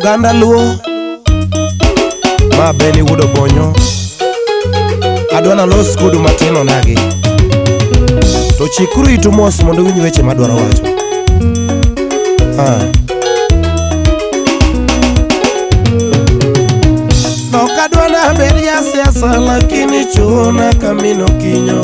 Oganda Luo ma Benny Wuod Obonyo adwa nalos kodu matin onagi to chikuru itu mos mondo uwinj weche madwaro wacho. Ok adwa nabed jasiasa lakini chuna kamino kinyo.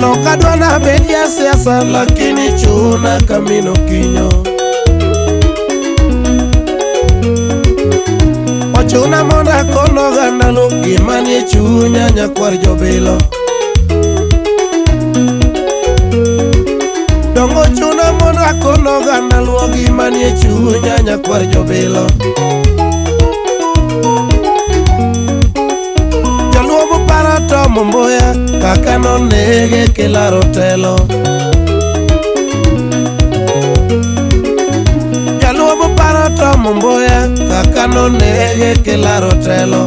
Ok adwa nabed jasiasa lakini chuna kamino kinyo. Ochuna mondo akon oganda Luo gima nie chunya nyakwar jobilo. Dongo ochuna mondo akon oganda Luo gima nie chunya nyakwar jobilo. Joluo buparo Tom Mboya kaka nonege kilaro telo. Jaluo buparo Tom Mboya kaka nonege kilaro telo.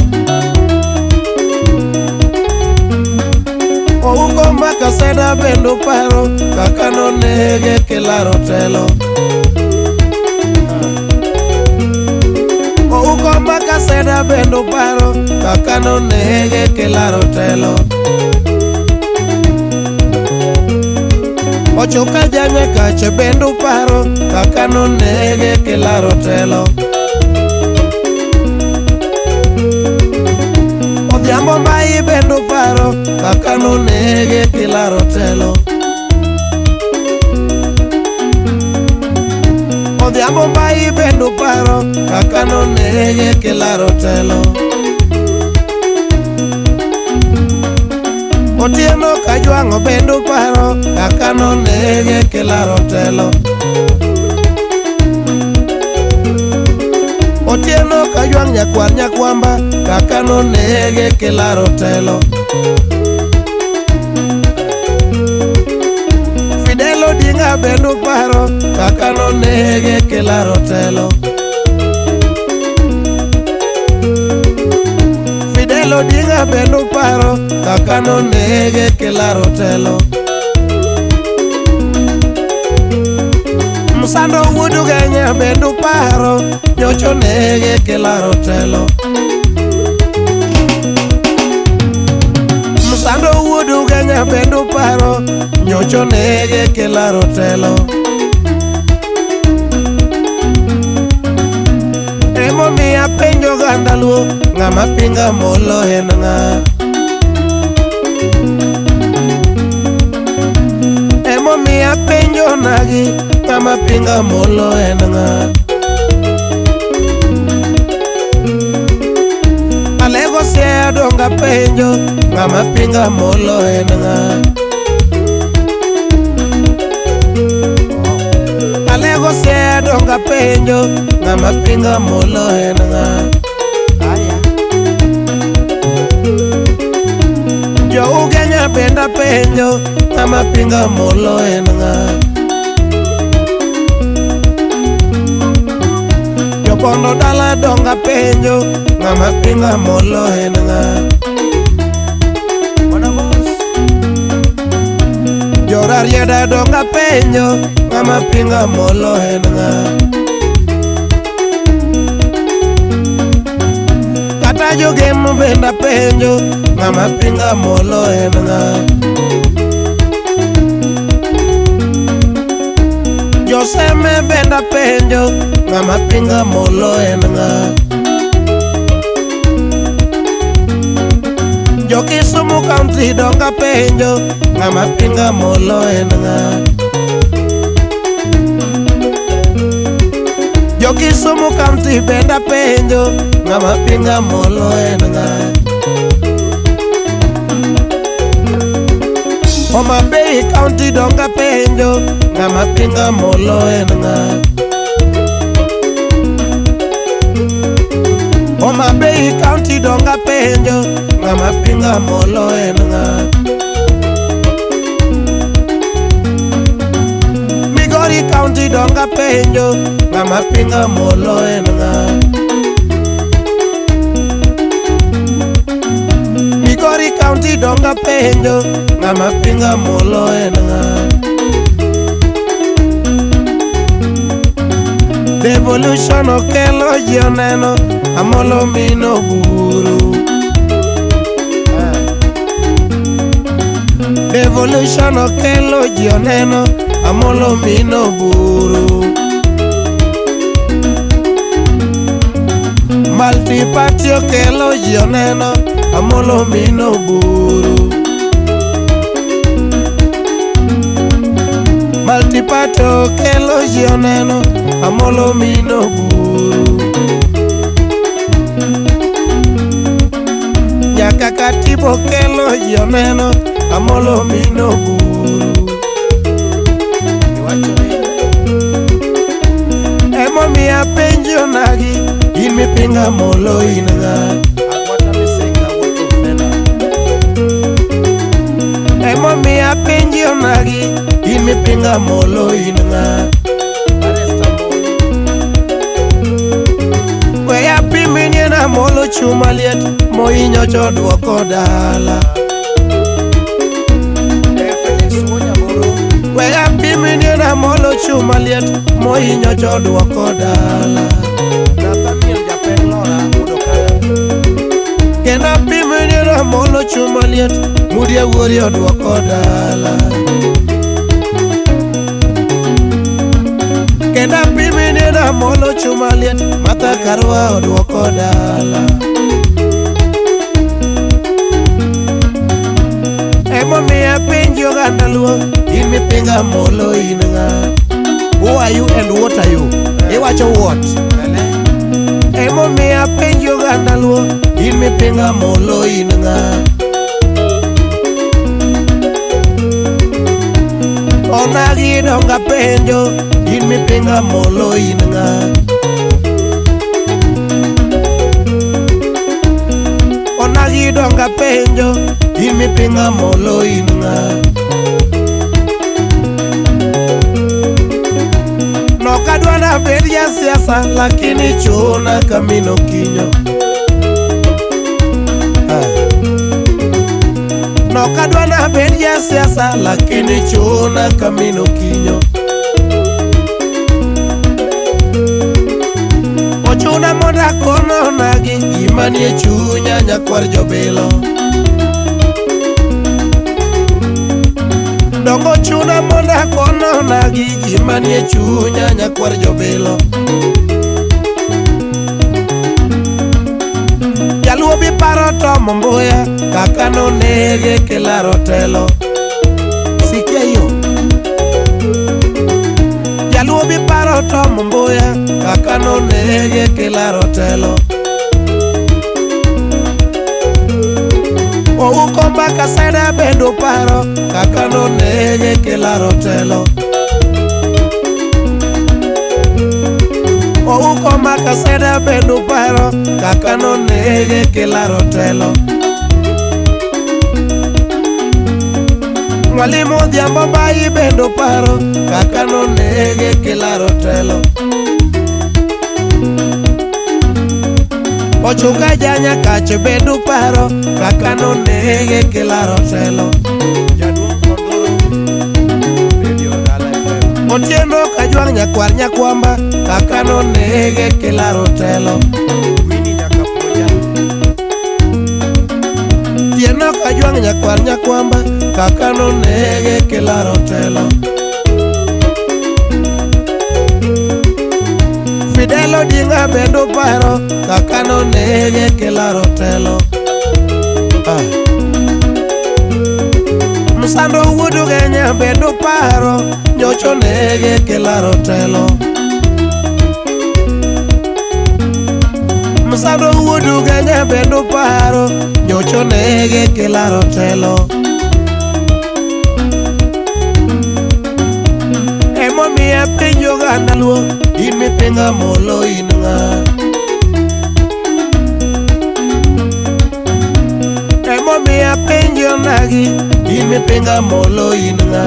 Ouko Makaseda bende uparo kaka nonege kilaro telo. Ouko Makaseda bende uparo kaka nonege kilaro telo. Ochuka Janyakache bende uparo kaka nonege kilaro telo. Odhiambo Mbai bende uparo kaka nonege kilaro telo. Odhiambo Mbai bende uparo kaka nonege kilaro telo. Otieno Kajwang'o bende uparo kaka nonege kilaro telo. Otieno Kajwang' nyakwar nyakwamba kaka nonege kilaro telo. Fidel Odinga bende uparo kaka nonege kilaro telo. Fidel Odinga bende uparo kaka nonege kilaro telo. Msando wuod Ugenya bende uparo nyocha onege kilaro telo. Msando wuod Ugenya bende uparo nyocha onege kilaro telo. Emomiyo apenjo oganda Luo ng'ama pinga molo en ng'a? Emomiyo apenjo nagi ng'ama pinga molo en ng'a? Alego Siaya dongo apenjo ng'ama pinga molo en ng'a? Alego Siaya dongo apenjo ng'ama pinga molo en ng'a? Jo Ugenya bende apenjo ng'ama pinga molo en ng'a? Jobondo dala dongo apenjo ng'ama pinga molo en ng'a? Jorarieda dongo apenjo ng'ama pinga molo en ng'a? Kata jogem bende apenjo ng'ama pinga molo en ng'a? Joseme bende apenjo ng'ama pinga molo en ng'a? Jo Kisumu County dongo apenjo ng'ama pinga molo en ng'a? Jo Kisumu County bende apenjo ng'ama pinga molo en ng'a? Homa Bay County dongo apenjo ng'ama pinga molo en ng'a? Homa Bay County dongo apenjo ng'ama pinga molo en ng'a? Migori County dongo apenjo ng'ama pinga molo en ng'a? Migori County dongo apenjo ng'ama pinga molo en ng'a? Devolution okelo ji oneno Amolo mino buru. Devolution okelo ji oneno Amolo mino buru. Multiparty okelo ji oneno Amolo mino buru. Multiparty okelo ji oneno Amolo mino buru. Nyaka katiba okelo ji oneno Amolo mino buru. Emomiyo apenjo nagi in mipinga Amolo in ng'a? Emomiyo apenjo nagi in mipinga Amolo in ng'a? Weya pimini na Amolo chuma liet mohinyo choduoko dala. Weya pimini na Amolo chuma liet mohinyo choduoko dala. Kendo pimini na Amolo chuma liet mudie wuori oduoko dala. Kendo pimini na Amolo chuma liet Martha Karua oduoko dala. Emomiyo apenjo oganda Luo in mipinga Amolo in ng'a? Who are you and what are you? Iwacho what? Emomiyo apenjo oganda Luo in mipinga Amolo in ng'a? Onagi donga penjo in mipinga Amolo in ng'a? Onagi donga penjo in mipinga Amolo in ng'a? Nokadwa nabed jasiasa lakini chuna kamino kinyo. Nokadwa nabed jasiasa lakini chuna kamino kinyo. Ochuna mondo akono nagi gima nie chunya nyakwar jobilo. Dongo chuna mondo akono nagi gima nie chunya nyakwar jobilo. Jaluo bi paro Tom Mboya kaka nonege kilaro telo. Sikia hiyo. Jaluo bi paro Tom Mboya kaka nonege kilaro telo. Ouko mbaka seda bendo paro kaka nonege kilaro telo. Ouko mbaka seda bendo paro kaka nonege kilaro telo. Mwalimu Odhiambo Bai bendo paro kaka nonege kilaro telo. Ochuka janya kache bendo paro kaka nonege kilaro telo. Otieno Kajwang' nyakwar nyakwamba kaka nonege kilaro telo. Otieno Kajwang' nyakwar nyakwamba kaka nonege kilaro telo. Fidel Odinga bendo paro kaka nonege kilaro telo. Msando wuod Ugenya bendo paro nyocho nege kilaro telo. Msando wuod Ugenya bendo paro nyocho nege kilaro telo. Emomiyo apenjo oganda Luo in mipinga Amolo in ng'a? Emomiyo apenjo nagi in mipinga Amolo in ng'a?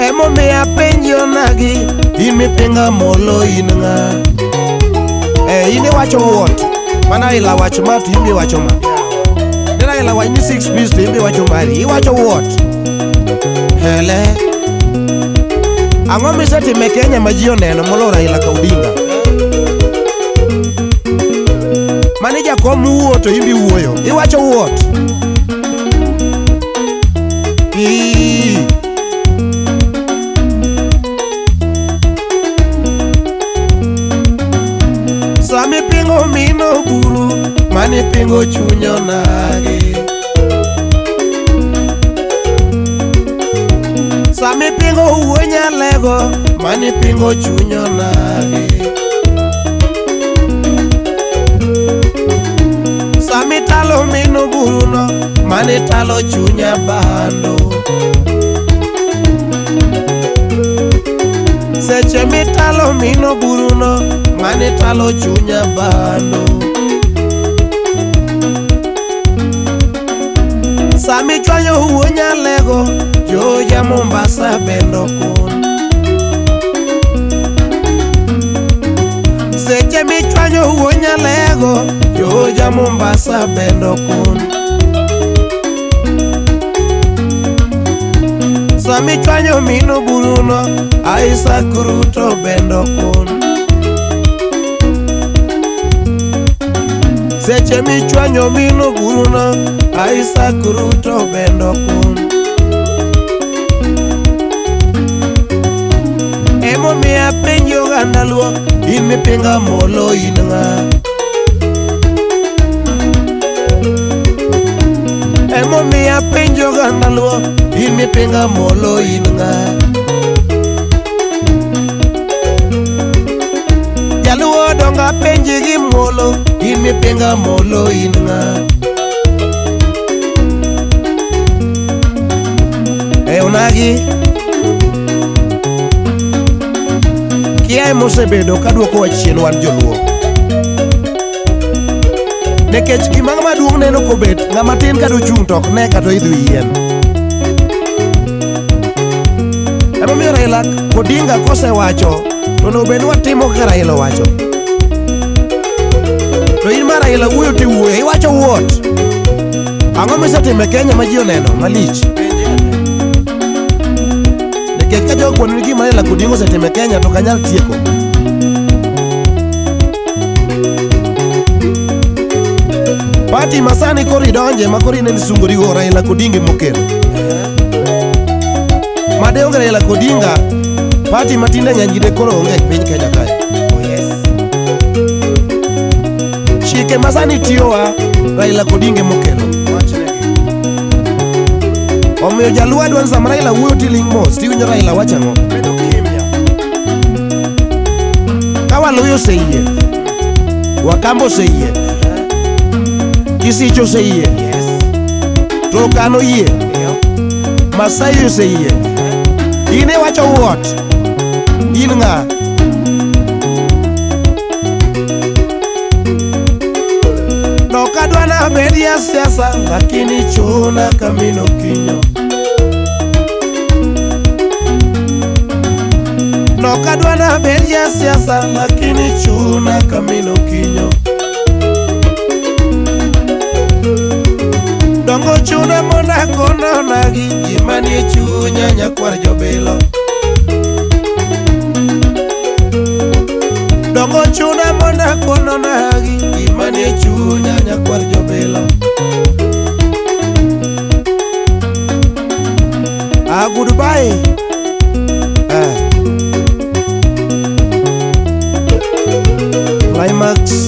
Emomiyo apenjo nagi in mipinga Amolo in ng'a? In iwacho what? Mana ila wach ma to imbi wacho ma. Nena ila wach ni 6 piece to imbi wacho mari. Iwacho what? Hele. Ang'o misetimo e Kenya ma ji oneno molo Raila ka Odinga? Mani jakom wuo to imbi wuoyo. Iwacho what? Ii. Sami pingo mino buru, mani pingo chunyo nagi. Sami pingo wuo nyalego, mani pingo chunyo nagi. Sami talo mino buruno, mani talo chunya bando. Seche mitalo mino buruno, mani talo chunya bando. Sami chwanyo wuo nyalego, joja Mombasa bendo kun. Seche michwanyo wuo nyalego, joja Mombasa bendo kun. Sami chwanyo mino buruno, Isaac Ruto bendo kun. Seche michwanyo mino buruno, Isaac Ruto bendo kun. Emomiyo apenji oganda luo, in mipinga molo in ng'a? Emomiyo apenji oganda luo, in mipinga molo in ng'a? Jaluo dongo apenji gi muolo, in mipinga molo in ng'a? E onagi kia emosebedo kaduokowa chien wan joluo. Nikech gima ng'ama duong' neno kobet, ng'ama tin kata ochung' to ok ne kata oidho yien. Emomiyo Raila Odinga kosewacho, to onego bed ni watimo kaka Raila owacho. To in ma Raila wuoyo tiwuoyo, iwacho what? Ang'o misetimo e Kenya ma ji oneno malich? Nikech ka jogo kwano ni gima Raila Odinga osetimo e Kenya to ok anyal tieko. Party ma sani koro idonje ma koro ineno isungorigo Raila Odinga emokelo. Made onge Raila Odinga, party ma tinde ng'eny gi de koro onge e piny Kenya kae. Oh yes. Chike ma sani tiyowa, Raila Odinga emokelo. Wachnegi. Omiyo jaluo adwa ni sama Raila wuoyo tiling' mos tiwinjo Raila wacho ang'o. Bedo kimya. Ka Waluya oseyie, Wakamba oseyie, Kisicho oseyie, Yes. Turkana oyie, Ndio. Masai oseyie. In iwacho what? In ng'a? Nok adwa nabed ja siasa, lakini chuna kamino kinyo. Nok adwa nabed ja siasa, lakini chuna kamino kinyo. Dongo chuna mondo akona onagi gima nie chunya nyakwar jobilo. Dongo chuna mondo akona onagi gima nie chunya nyakwar jobilo. Ah, goodbye. Climax.